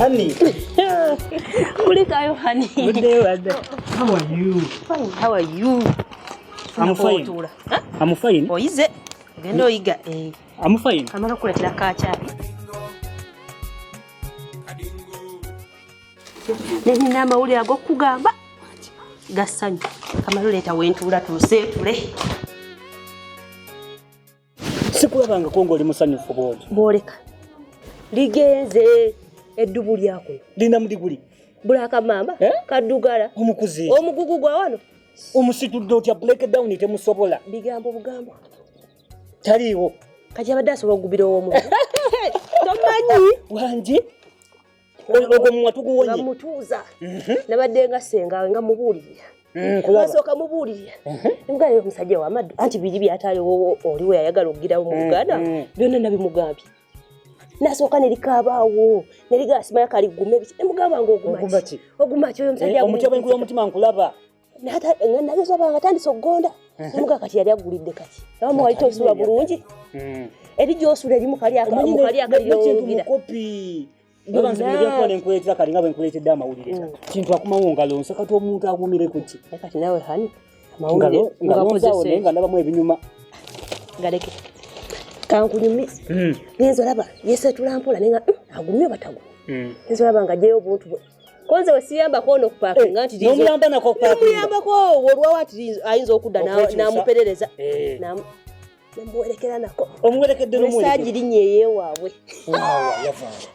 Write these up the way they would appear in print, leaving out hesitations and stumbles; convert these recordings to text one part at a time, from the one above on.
Honey. Kulikayo honey. Good day, wadde. How are you? Fine, how are you? I'm fine. I'm fine. Oyize. Genda oyiga. Eh. I'm fine. Kamala okuleetera kaacaayi. Nina amawulire ag'okugamba gassanyu. Kamala oleeta wentuula tuseetule. Sikulabangako ng'oli musanyufu bw'oti. Bwoleka. Ligenze eddubu lyakuno. Linda mudiguli. Bulaka mama Eh? kaddugala. Omukuzi. Omugugu gwa wano. Omusitudde otya break down temusobola. Bigambo bugambo. Taliiwo. Kati abadde asobola okugubira ow'omu. Tomanyi. Wangi. Ogwo mumwa Nga tuguwonye. mutuuza. Nabadde nga ssenga nga mubuulirira. Nkulaba. Nasooka mubuulirira. Nemugamba omusajja w'amaddu anti biri byataaliwo oli we yayagala okugirawo mu Uganda byonna nabimugambye. Nasooka ne likaabaawo ne ligamba simanya kaligume biki ne mugamba nga oguma Oguma ki? ki? Oguma ki oyo omusajja Omuti obwenkula omutima nkulaba. Nagezaba nga atandise okugonda. Nemugaa kati yali aggulidde kati. Abamu wali tosula bulungi. Eri gy'osula erimu kali Omanyi kali nekintu akalirongera. mukopi. Oba nze bino byenkuba nenkuleetera kali nga bwe nkuleetedde amawulire. Kintu akumawo ngalo nsa kati omuntu agumire ku ki? Naye kati naawe hani amawulire Ngalo ngalo nzaawo naye ngakozesa nga ndabamu ebinyuma. galeke kankunyumize. Ngenza olaba yesetula mpola naye nga agumye oba tagumye. Ngenza olaba nga aggyeyo obuntu bwe. Konze we siyambako ono okupaakinga nti N'omuyamba nako okupaakinga. N'omuyambako olwawo ati ayinza okudda Okwekyusa. n'amuperereza. Eh. Nemuwerekera nako. Omuwerekedde Esaagi n'omuwerekedde. linnya eyeewaabwe. Waawa yavaawo.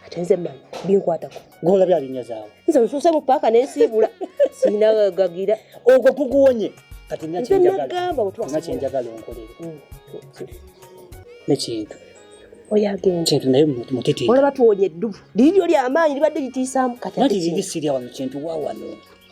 Ate nze mmanyi binkwatako. Gw'olabye alinnya zaawe. Nze nsuuse mu paaka ne nsiibula. Sirina gagira. Ogwo guguwonye. Kati nina Nze kyenjagala. nagamba bwe Nina tubasobola. kyenjagala onkolere. Nekintu. Oyo agenda. Kintu naye mutiti. Olaba tuwonye eddubu. Liryo ly'amaanyi libadde litiisaamu kati ate Nati liri kintu. sirya wano kintu wa wano.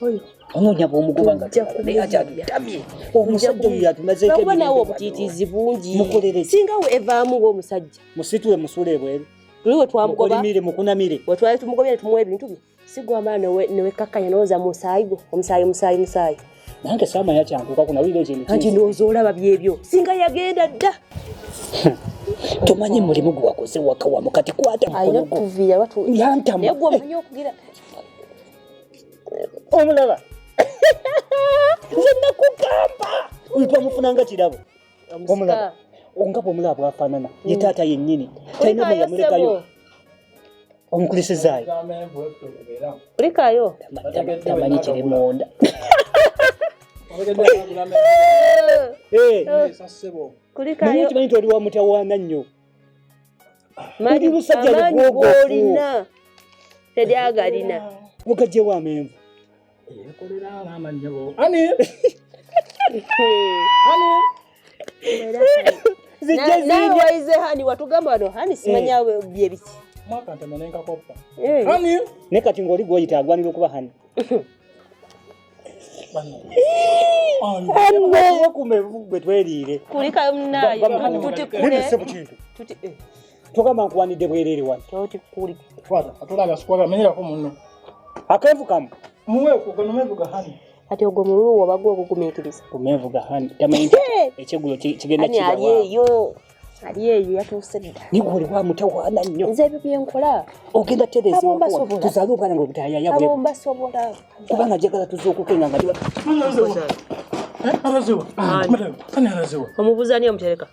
Oyo. Onoonya bw'omugoba nga Tujja naye ate kumulya. atutamye. Omusajja oyo yatumazeeko Lwakuba naawe emirembe wano. obutiitiizi bungi. Mukolere ki? Singa we evaamu ng'omusajja. Musitule musule ebweru. Luli we twamugoba. Mukolimire mukunamire. We twali tumugobye ne tumuwa ebintu bye. Si gwamala ne wekkakkanya n'oza musaayi gwo. Omusaayi omusaayi musaayi. Nange saamanya kyantuukako nawulira ekintu Anti kingi. ndowooza olaba byebyo. Singa yagenda dda. Tomanyi mulimu gwe wakoze waka wano kati kwata Alina mukono gwo. okutuviira batu. Yantama. Naye gwe omanyi okugira. Omulaba. Nze nakugamba. Oyo twamufunanga kirabo. Omulaba. Nga bw'omulaba bw'afaanana. Ye taata yennyini. Talina bwe Kulikayo yamulekayo. ssebo. Omukulisizaayo. Kulikayo. Tamanyi kiri munda. Eh, naye Kulikayo. okimanyi nti oli wa mutawaana nnyo. Maanyi- Oli musajja amaanyi lugoogofu. g'olina teri agalina. Wagagyewo amenvu. Zijja Naawe zirya. wayize hani watugamba wano hani simanya bye biki. Eh. Naye kati ng'oli gw'oyita agwanira okuba hani. Okuuma gwe tweriire. Kulikayo munaaye. Tutikule. Nene ssebo kintu. Tuti eh, Togamba nkuwanidde bwereere wano. totikuli. Akenvu kamu. Kati ogwo mululu oba gwo ogugumiikiriza. Kumenvu ga hani. Tamanyi nti ekyeggulo kigenda Hani ali kigawa. eyo. Ali eyo yatuuse dda. Naye gwe oli wa mutawaana nnyo. Nze ebyo bye nkola. Ogenda tereeza Abo waka wano. mbasobola. Tuzaale obwana nga obutaayaya Abo bwe. mbasobola. Kubanga njagala tuzuukuke nga ndi Omubuuza ani omutereka?